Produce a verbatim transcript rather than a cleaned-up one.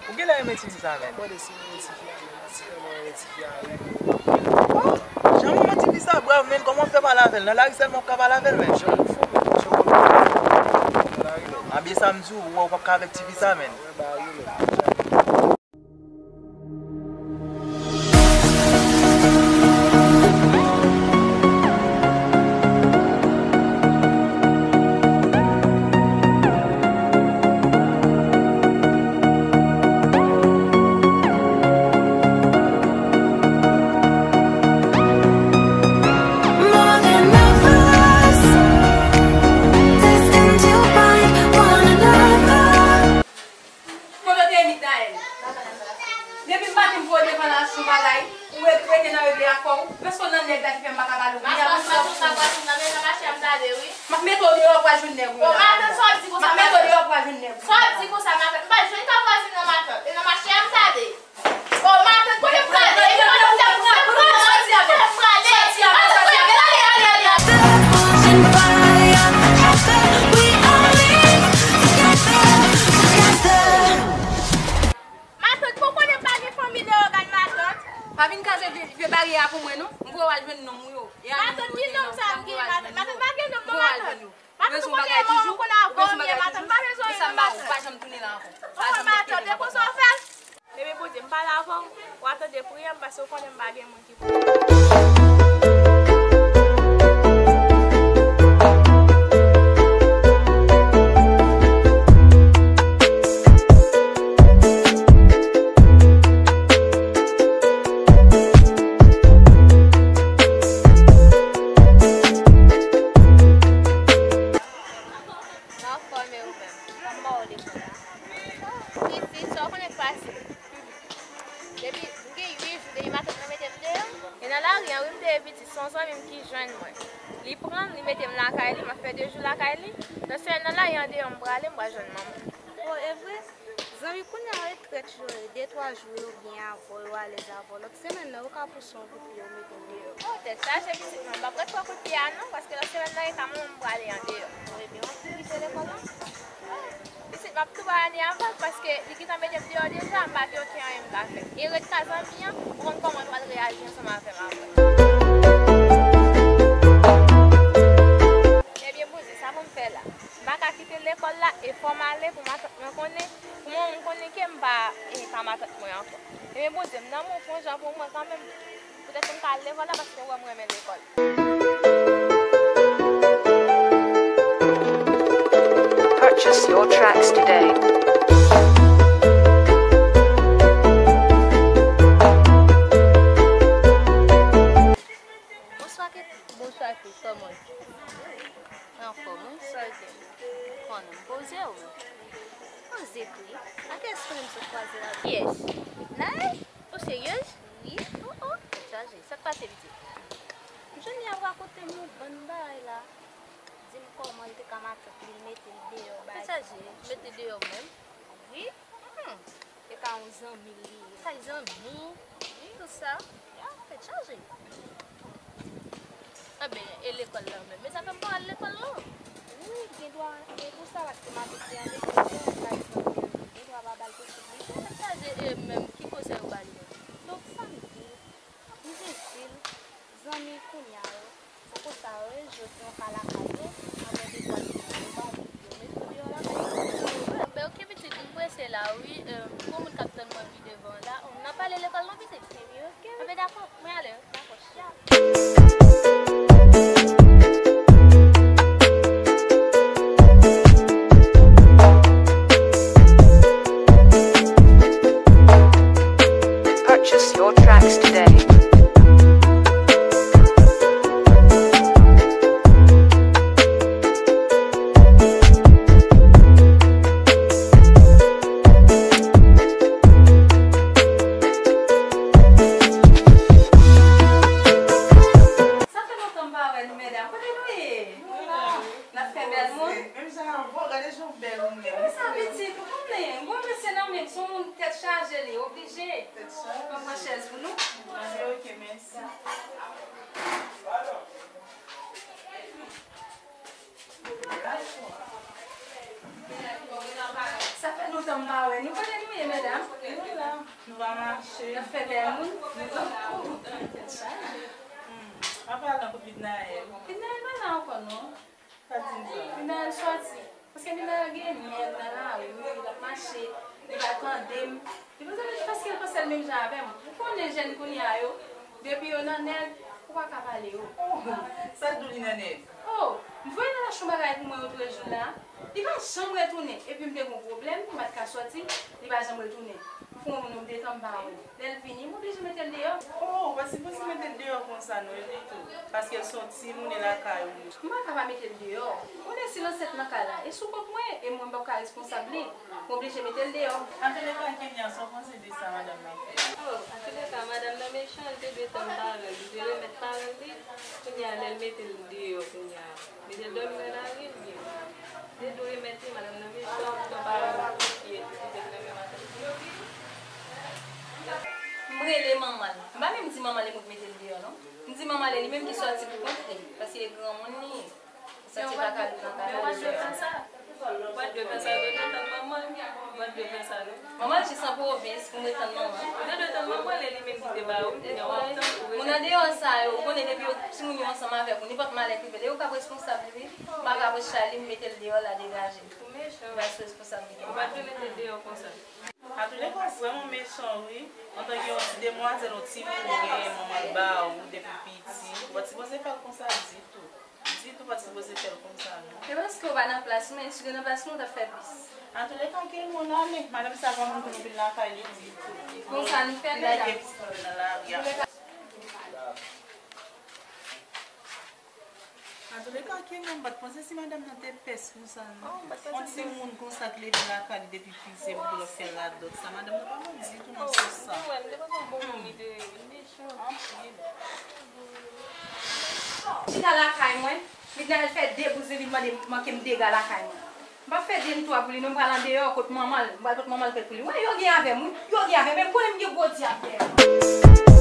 Ou genlè renmen tifi sa, menn? Mande si m renmen tifi a, menn. Si m renmen tifi a, wi. Oh, jan manman tifi sa brav, menn. Kòman w fè pale avè l? Nan lari sèlman w ka pale avè l, menn. Jan m fou, menn. Jan m fou. Nan lari, menn. Anben sa m di w, ou wè w p ap ka avèk tifi sa, menn. Wè bagay yo, menn. Kote w te met Daël? Depi maten m voye devan l al achte yon bagay, ou ret-, rete nan regle ak kò w. Èske w nan nèg la ki fè m pa ka pale w? Matant, matant, sa vwazen nan, men nan mache a m t ale, wi. M ap mete w deyò, w pral jwenn nèg ou ye la. O, matant, sa w ap di konsa, matant? M ap mete w deyò, w pral jwenn nèg ou ye la. Sa w ap di konsa, matant? M pa jwenn ka vwazen nan, matant. E nan mache a m t ale. O, matant, kote m prale? E kote m prale? Kote m prale? Kote m prale? Kote m prale? Ale, ale, ale, ale. Matant, bon, konnen m pa gen fanmi deyò, gad matant. Pa vin kraze vye, vye baryè a pou mwen, non. M voye w al jwenn nonm ou yo. E a nou yo te nan, m voye w al jwenn yo. Matant, matant, matant, pa gen nonm, non, matant. Matant, ou konnen mwen, ou konn avè w byen, matant. M pa bezwen yon nonm, matant. Ou konn matant, e konsa w fè l. Ebyen, Bondye, m pale avè w, w a tande priyè m, paske w konnen m pa gen moun ki pou mwen. Anfòm, e ou menm? Kòman w depi la? Pitit, sa w konnen k pase? Depi, m gen uit jou depi matant nan mete m deyò. E nan lari a, wi, m te ye pitit, se yon zanmi m ki jwenn mwen. Li pran m, li mete m lakay li, m ap fè de jou lakay li. Nan semèn nan la, e andeyò m prale, m pral jwenn manman. O, e vre? Zanmi, kounye a, e trèt yo ye, de twa jou yo byen avè w, yo alèz avè w. Lòt semèn nan, yo ka pouse yon kout pye, yo mete w deyò. O, tèt chaje, pitit mwen, m p ap ret pran kout pye a non, paske lòt semèn nan, e ka manman m prale andeyò. O, ebyen, w ap tou kite lekòl la? Pitit, m ap tou bay ane avan l, paske li gentan mete m deyò deja, m pa gen okenn anyen m ka fè. E ret ka zanmi an, ou konn kòman l pral reyaji ansanm avè m apre. Ebyen, Bondye, sa pou m fè la? M pa ka kite lekòl la, e fò m ale pou matant mwen konnen, pou manman m konnen ke m pa, e, ka matant mwen ankò. Ebyen, Bondye, m nan men w, fè yon jan pou mwen kanmenm. Poutèt pou m ka al lekòl la, paske w wè m renmen lekòl. Purchase your tracks today. Bonswa, Keti. Bonswa, fi. Kòman w ye? Anfòm, wi. Sa w gen? Konnen m poze w. Poze tou, wi. Ak kiyès konnen m sot kwaze la? Kiyès? Naël? Ou seryez? Wi. O, o, tèt chaje. Sa k pase, pitit? M jwenn li ap rakonte m yon bann bagay la. Di m kòman l te ka matant li, l mete l deyò, bagay. Tèt chaje, mete deyò menm? Wi. Hmm. E ka yon zanmi l li ye. Kay zanmi? Wi, tout sa. Ya, tèt chaje. Anben, e lekòl la menm? Men sa fè m pa al lekòl non. Wi, gen dwa, e pou sa, paske matant li an lekòl, yo, pa egzanp, gen dwa pa ba l posib li. Tèt chaje, e menm, ki konsèy ou ba li menm? Donk, sa m di, m di l, zanmi kounye a yo, se konsa yo ye, jodi a w ka lakay yo, apre de twa semèn, yo pa anvi yo mete w deyò lakay yo. Anben, oke, pitit, m prese la, wi, e, gon moun k ap tann mwen pi devan la. O, n ap pale lekòl non, pitit? Ebyen, oke, wi. Anben, dakò, mwen ale, wi. Dakò, cheri. Purchase your tracks today. Sa fè lontan m pa wè nou, medam. Kote nou ye? Nou la. N ap fè bèl moun. Menm jan avè w, gade jan w bèl ou menm. Ki sa, pitit? Ou konnen, bon, mesye nan men m, se yon moun tèt chaje li, oblije. Tèt chaje. Mwen pran chèz pou nou. Anben, oke, mèsi. Pa mache. L ap fè bèl moun. Tèt chaje. Hmm. An palan pou Vidnael. Vidnael pa la ankò non. Pa di m sa. Vidnael sòti. Paske Vidnael gen nèg nan lari, wi, l ap mache, li pa tande m. Li panse paske l panse l menm jan avè m. Ou konnen jèn kounye a yo, depi yo nan nèg, ou pa ka pale yo. Oh, sa k di w li nan nèg? Oh, m voye nan lach yon bagay pou mwen otrejou la. Li pa janm retounen. Epi m te gen yon pwoblèm, m pa t ka sòti, li pa janm retounen. M fè yon moun, m detan m pa wè l. Lè l vini, m oblije mete l deyò. Oh, ou pa sipoze mete l deyò konsa non, Evito. Paske l se yon timoun e lakay ou li. M pa ka pa mete l deyò. Ou konnen si l ansent nan kay la, e sou kont mwen, e mwen m p ap ka responsab li. M oblije mete l deyò. Antouleka, Kenya, sa w panse de sa madanm nan fè? Oh, antouleka, madanm nan mechan, li te dwe tann paran l, li te remèt paran l li. Kounye a, lè l mete l deyò, kounye a, mete l dòmi nan lari, li byen. Li te dwe remèt li, madanm nan mechan, poutan paran l konfye, li te renmen madanm nan. M rele manman l. M pa menm di manman l e mwen ki mete l deyò, non. M di manman l e li menm ki sòti pou kont li, paske e granmoun li ye. Ou santi l pa ka viv nan kay la, li sòti. Ou pa t dwe fè sa, ou te dwe tann manman l. Ou pa t dwe fè sa, non. Manman l jis an pwovens, pou mwen tann manman l. Ou te dwe tann manman l, e li menm ki te ba ou l, kounye a w ap tann pou... Moun andeyò sa yo, ou konnen depi yo, timoun yo ansanm avèk ou, nenpòt malè k rive l, e ou k ap responsab li, wi. M pa ka pran chay li, m mete l deyò la, degaje l. Ou mechan. Li pa sou responsablite m. Ou pa t dwe mete l deyò konsa. Antouleka, w vrèman mechan, wi. Antanke yon ti demwazèl, yon timoun, ou genyen manman l ba ou depi piti. Ou pa t sipoze fè l konsa ditou. Ditou pa t sipoze fè l konsa, non. Se paske w pa nan plas mwen, si w te nan plas mwen, w t ap fè plis. Antouleka, anke moun ale. Madanm sa pa moun pou nou vin lakay li ditou. Konsa nou fè deja. Li lage pitit mwen nan lari a. Antouleka, anke moun, m pa t panse si madanm nan te pès konsa, non. Yon timoun konsa k leve lakay li depi piti, se pou l ap fè radòt sa. Madanm nan pa bon ditou nan sans sa. Anpil. Chita lakay mwen, Vidnael fè de bouz epi l mande manke m dega lakay mwen. M p ap fè de m twa pou li non, m pral andeyò kot manman l, m pral pot manman l prèt pou li. Wè, yo gen avè m, wi, yo gen avè m, men m konnen m gen gwo dyab dèyè mwen.